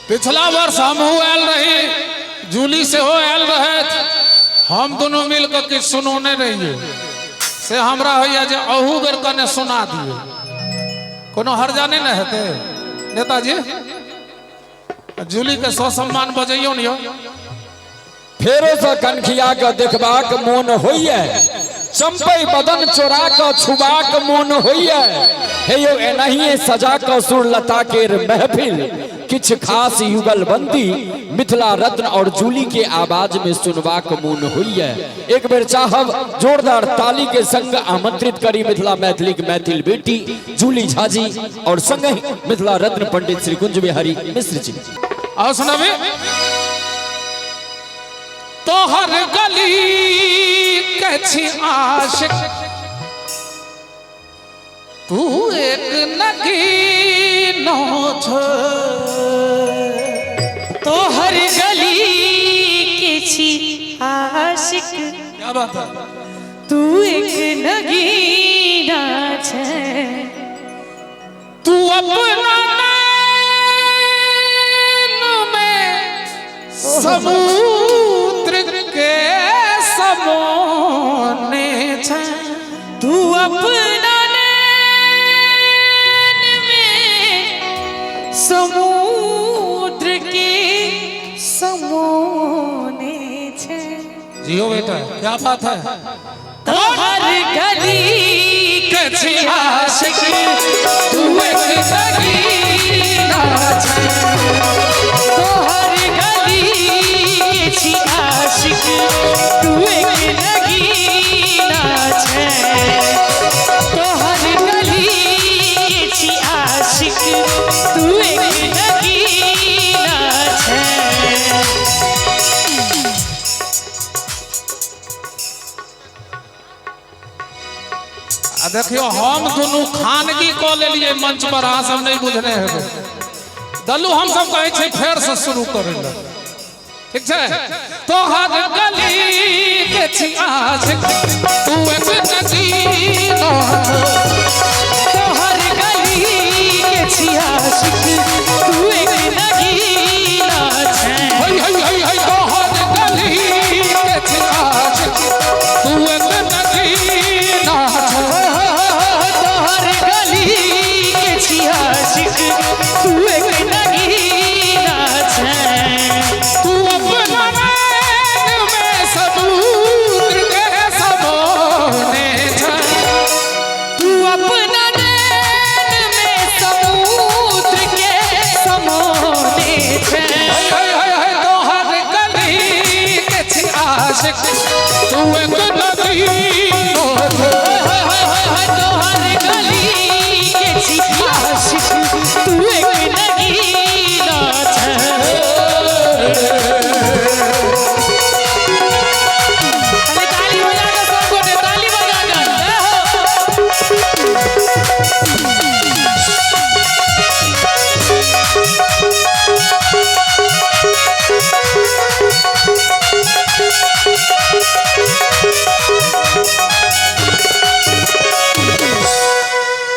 पिछला वर्ष हमहूँ आयल रही, जूली सेहो आयल रहथि, हम दुनू मिल कऽ किछु सुनौने रहियै। से हमरा होइए जे अहू बेर कने सुना दियौ, कोनो हर्जा नहि ने हेतै। नेताजी जूली के ससम्मान बजैयौ ने यौ। फेरो से कनखिया के देखबाक मोन होइए, चंपई बदन चोरा के छुबाक मोन होइए। हे यौ एनाहिए सजा के सुरलता केर महफिल किछ खास युगलबंदी मिथिला रत्न और जूली के आवाज में सुनबाक मोन होइए। एक बेर चाहब जोरदार ताली के संग आमंत्रित करी मिथिला मैथिली के मैथिल बेटी जूली झाजी और संगहि मिथिला रत्न पंडित श्री कुंज बिहारी मिश्र जी। आओ सुनाबी। तोहर गली के छी आशिक, तू एक नगीनो छो। तोहर गली के छी आशिक, क्या बात है, तू एक नगीना छे। तू अपना नैन में समुद्र के समोने छे। तू अपना नैन में समुद्र के समोने छे। जियो बेटा, क्या बात है। तोहर गली के छी आशिक, तू एक नगीना छे। तोहर गली के छी आशिक, तू एक नगीना छे। तोहर गली के छी आशिक, तू एक नगीना छे। आ देखियो हम दुनू खानगी कऽ लेलियै मंच पर, अहाँ सब नहि बुझने हेबै। दल्लू हम सब कहै छै फेर से शुरू करै लए, ठीक छै। तोहर गली के छी आशिक, तू एक नगीना छो। तोहर गली के छी आशिक, तू एक नगीना छे। है है है है, तोहर गली के छी आशिक, तू एक नगीना छो। तोहर गली के छी आशिक, तू एक नगीना छे। तू अपना नैन में समुद्र के समोने छे। तू अपना नैन में समुद्र के समोने छे। है है है, तोहर गली के छी आशिक, तू एक नगीना छो। तोहर गली के छी आशिक, तू एक नगीना छे। अरे ताली बजा कर सब गोटे, ताली बजा कर, जय हो।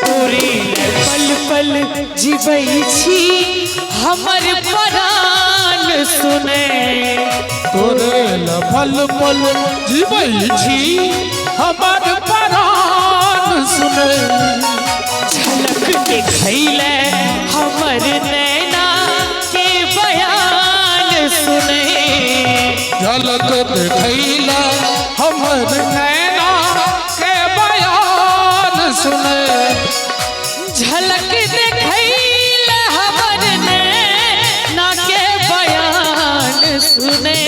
तोरे पल पल जीबै छी हमर परान सुने। तोरे पल पल जीबै छी हमर परान सुने। झलक देखैले हमर नैना के बयान सुने। झलक देखैला हमर नैना के बयान सुने। झलक देखैले हमर नैना के बयान सुने।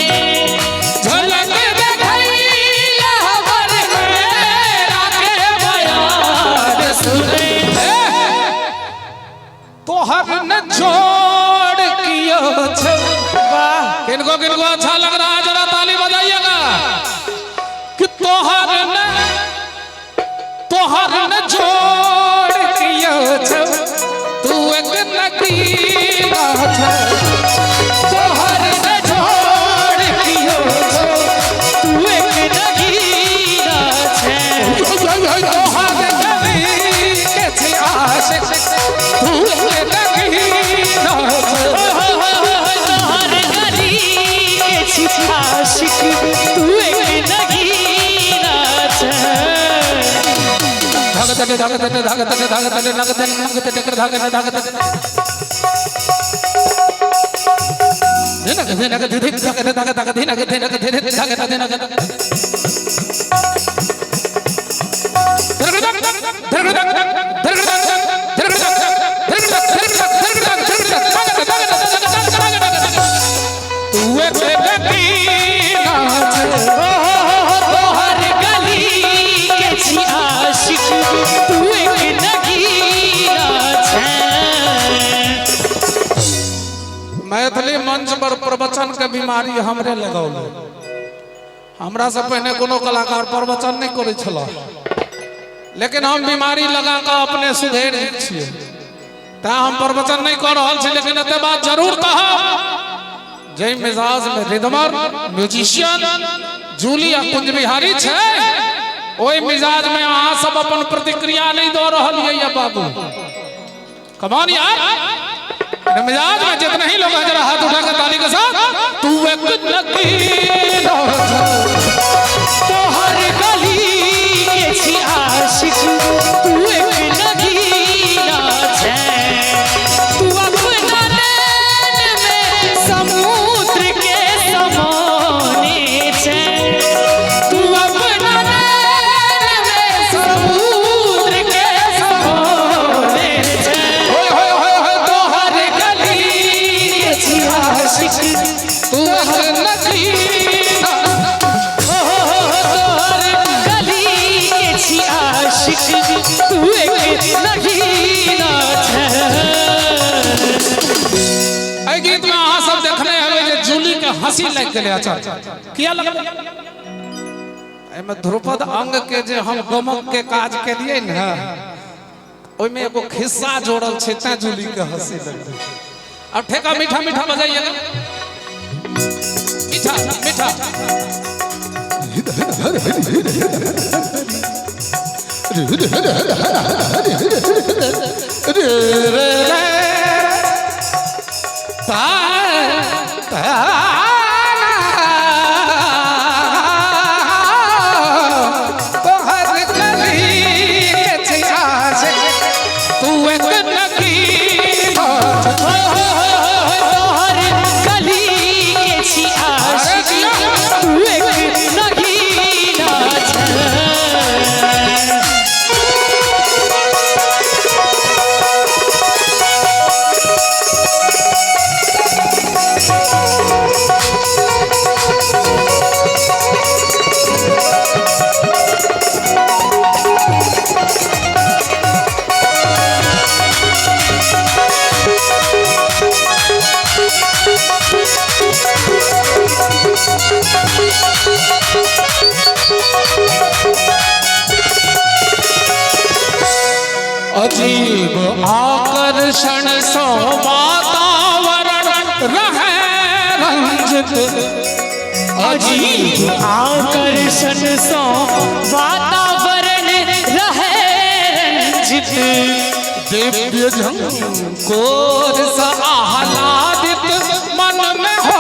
झलक देखैला हमर नैना के बयान सुने। तोहर न छोड़ कियो छे। वाह, किनको किनको अच्छा लग रहा है जरा ताली बजाइएगा। कि तोहर न छोड़ कियो छे, तू एक नगीना छे। तोहर न छोड़ कियो छे, तू एक नगीना छे। तोहर गली के छी आशिक, तू एक नगीना छे। तटे धाग तटे धाग तटे धाग तटे नग तटे नग तटे कर धाग धाग तटे धनक धनक धिक धक धक धक धनक धनक धनक धक धनक तोहर गली के छी आशिक तू एक नगीना छै। मैथिली मंच पर प्रवचन के बीमारी हमरे लगौल। हमरा से पहिने कोनो कलाकार प्रवचन नहीं करै छल, लेकिन हम बीमारी लगा कऽ अपने सुधरि छियै, तैं हम प्रवचन नहीं कऽ रहल छी। लेकिन एते बात जरूर कहब, जाहि मिजाज में रिदमर म्यूजिशियन जूली आ कुंज बिहारी छै, ओहि मिजाज में अहाँ सब अपन प्रतिक्रिया नहीं दऽ रहल ये बाबू। कमान यार, मिजाज में जितने ही लोग हैं जरा हाथ उठा कर ताली के साथ तू एक नगीना तोहर गली के छी आशिक तू एक नगीना छै। तू अपना नैन में समुद्र के समाने छै। तू अपना नैन में समुद्र के समाने छै। होय होय होय होय तोहर गली के छी आशिक तू एक नगीना तोहर गली के छी आशिक तू एक नगीना छै। एहि गीत में अहाँ सब देखने हेबै जे जूली के हंसी लागि गेलै। अच्छा किया लगल? एहिमे ध्रुपद अंग के जे हम गमक के काज केलियै ने, ओहिमे एगो खिस्सा जोड़ल छै, तैं जूली के हंसी लगलै। अब ठेका मीठा मीठा बजाइएगा, मीठा मीठा। रे रे रे ता ता तोहर गली के छी आशिक तू एक नगीना। तोहर गली के छी आशिक तू एक नगीना छै। अजीब आकर्षण सो वातावरण रहे रंजित। अजीब आकर्षण सो वातावरण रहे रंजित। दिव्य झंकोर सा आह्लादित मन में हो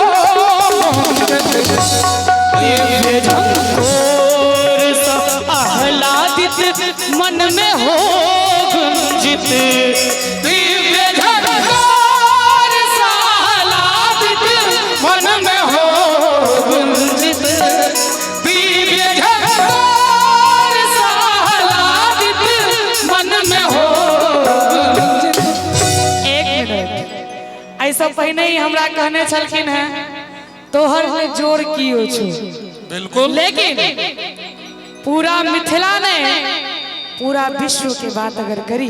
दिव्य झंकोर सा आह्लादित मन में हो गुंजित। दिव्य झंकोर सा आह्लादित मन में हो गुंजित। दिव्य झंकोर सा आह्लादित मन में हो गुंजित। एक मिनट, ऐसा पहिने ही हमरा कहने छलखिन हैं तोहर ने जोर कियो छो। बिल्कुल, लेकिन पूरा मिथिला ने पूरा विश्व के बात अगर करी,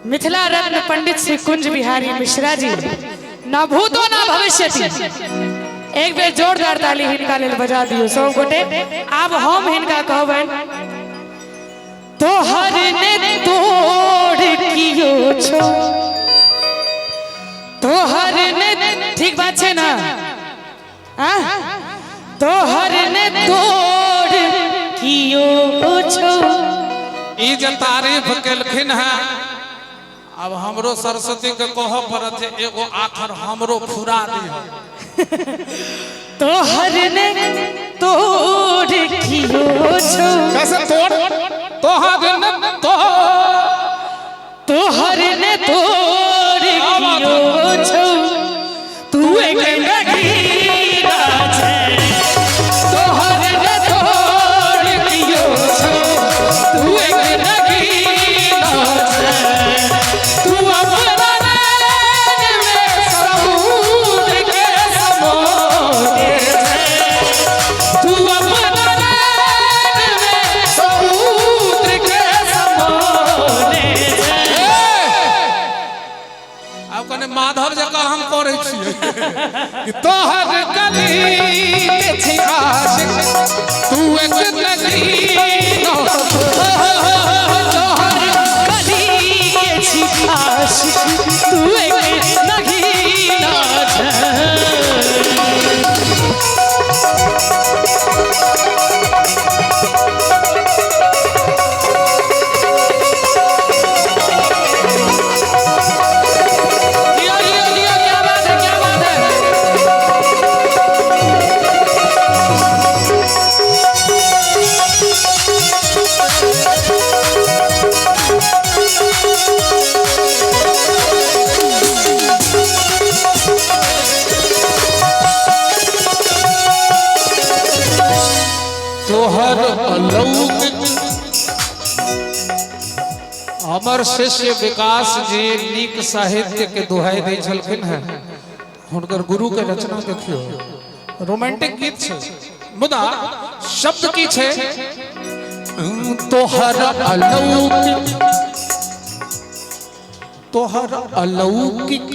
मिथिला रत्न पंडित श्री कुंज बिहारी मिश्रा जी न भूतो न भविष्यति। एक बेर जोरदार ताली हिनका लेल बजा दियो सब गोटे। आब हम हिनका कहबनि तोहर ने तोड़ कियो छो। तोहर ने, ठीक बात छै ना? तोहर ने तोड़ कियो छो। ई जे तारीफ केलखिन हैं, अब हमरो सरस्वती के कह पड़त जे एगो आखर हमरो फुरा दिह। तोहर ने तोड़ कियो छो। कैसे तोड़? तोहर ने तो तोहर ने तोर कियो छौ तू एक नगीना छै। तोहर ने तोर कियो छौ तू एक नगीना छै। तू अपना नैन में समुद्र के समोने छै। तू अपना नैन में समुद्र के समोने छै। आब कने माधव जकाँ हम करै छियै कि तोहर गली के छी आशिक तू एक नगीना। तोहर गली के छी आशिक तू एक नगीना छै। जियो जियो जियो, क्या बात है, क्या बात है। तोहर अलौकिक हमर शिष्य विकास जी नीक साहित्य के दुहाई दै छलखिन हैं। हुनकर गुरु के रचना देखियो, रोमांटिक गीत छै मुदा शब्द की छै। तोहर अलौकिक, तोहर अलौकिक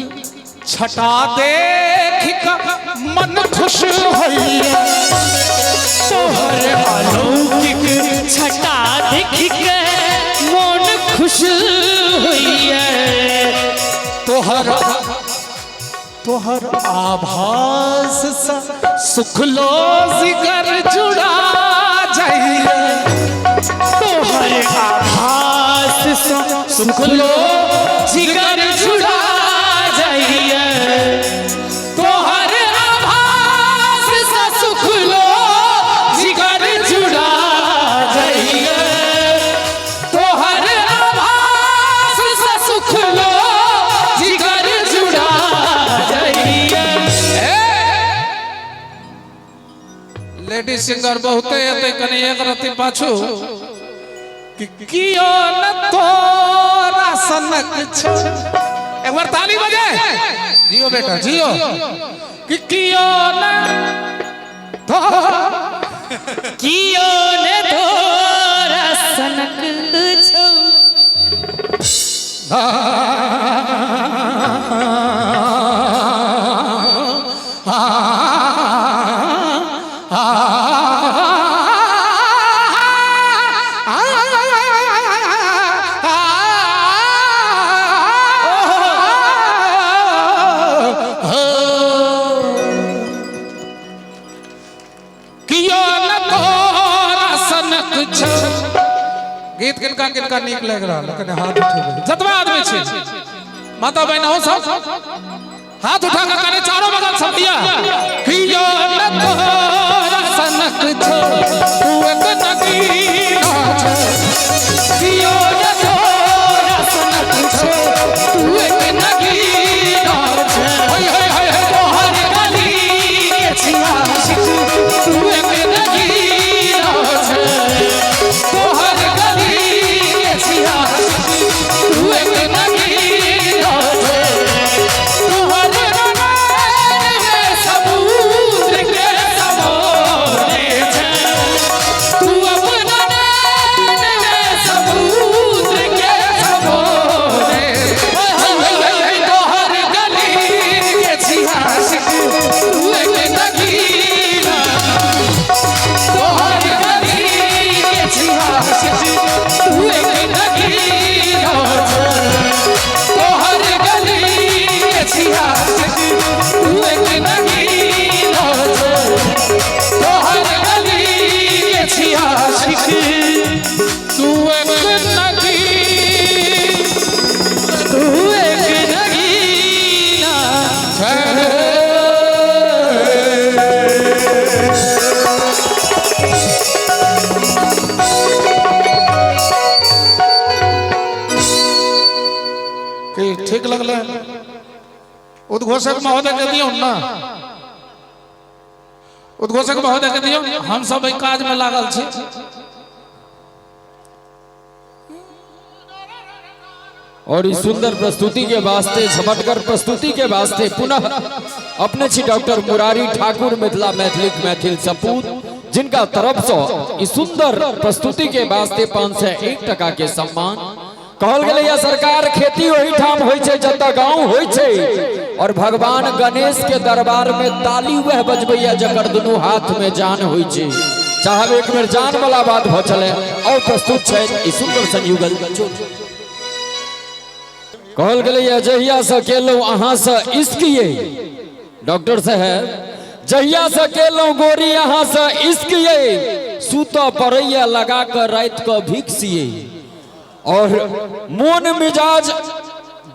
छटा देख क मन खुश होइया। तोहर अलौकिक छटा देख के मन खुश होइया। तोहर तोहर आभास सा सुखलो जिगर जुड़ा जाइए। तोहर आभास सा सुखलो जिगर जुड़ा जाइए। तोहर आभास सा सुखलो जिगर जुड़ा जाइए। तोहर आभास सा सुखलो जिगर जुड़ा जाइए। लेडीज सिंगर बहुते एतै, कनि एक रत्ती पाछू कि कियो न तोरा सनक छौ। एक बार ताली बजाए, जियो बेटा जियो। कि कियो न तोरा कियो ने तोरा सनक छौ। कियो न तोरा सनक छौ। गीत किनका किनका नीक लागि रहल है? कने हाथ उठेबै जतबा आदमी छै, माता बहन हो सब हाथ उठा के कने चारों बगल सब भैया। कियो न तोरा सनक छौ तू एक नगीना छौ। कियो न तोरा सनक छौ तू एक नगीना छौ। हाय हाय हाय हाय, तोहर गली के छी आशिक तू एक नगीना छौ। तोहर गली के छी आशिक तू एक नगीना छौ। तोहर नैन में समुद्र के समोने छै। तू अपना नैन में समुद्र के समोने। हाय हाय हाय हाय, तोहर गली के छी आशिक तू एक नगीना। तोहर गली के छी आशिक तू एक नगीना छौ। तोहर गली के छी आशिक तू एक नगीना छौ। तोहर गली के छी आशिक तू एक नगी तू एक नगीना छै। ठीक लगलै? उद्घोषक महोदय के दियौ ने, उद्घोषक महोदय के दियौ। हम सब एहि काज में लागल छी। और इस सुंदर प्रस्तुति के वास्ते, झमटगर प्रस्तुति के वास्ते पुनः अपने छी डॉक्टर मुरारी ठाकुर, मिथिला मैथिली मैथिल सपूत, जिनका तरफ से इस सुंदर प्रस्तुति के वास्ते 501 टका के सम्मान। कहल गेलै या सरकार, खेती ओहिठाम होइ छै जतऽ गांव होइ छै, और भगवान गणेश के दरबार में ताली वह बजबैया जकर दुनू हाथ में जान होइ छै। चाहब एक बेर जान वाला बात भ चले। और प्रस्तुत छै ई सुंदर संयुगल। कहल गेलैया जहिया से केलहुँ अहाँ से इश्क ये डॉक्टर साहब, जहिया से केलहुँ गोरी अहाँ से इश्क ये, सुत पड़ैया लगा कऽ राति कऽ भिक्स ये। और मोन मिजाज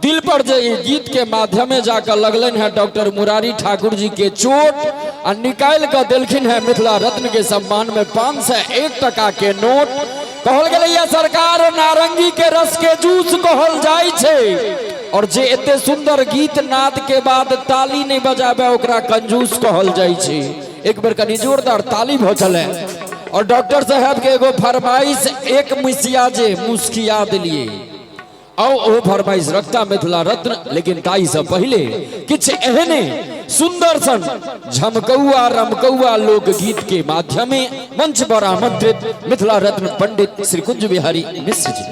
दिल पर जे ई गीत के माध्यमे जाकर लगलन है डॉक्टर मुरारी ठाकुर जी के चोट, आ निकालि कऽ देलखिन है मिथिला रत्न के सम्मान में 501 टका के नोट। कहल गेलैया सरकार, नारंगी के रस के जूस कहल जाइ छै, और जे एते सुंदर गीत नाद के बाद ताली नहीं बजाबे ओकरा कंजूस कहल जाइ छै। एक बेर कनी जोरदार ताली भ चले। और डॉक्टर साहब के एगो फरमाइश, एक मिसिया जे मुस्किया दिलिए, आओ ओ फरमाइश रखता मिथिला रत्न। लेकिन ताई से पहले किछ एहने सुंदर सन झमकौआ रमकौआ लोकगीत के माध्यम में मंच पर आमंत्रित मिथिला रत्न पंडित श्री कुंज बिहारी मिश्र जी।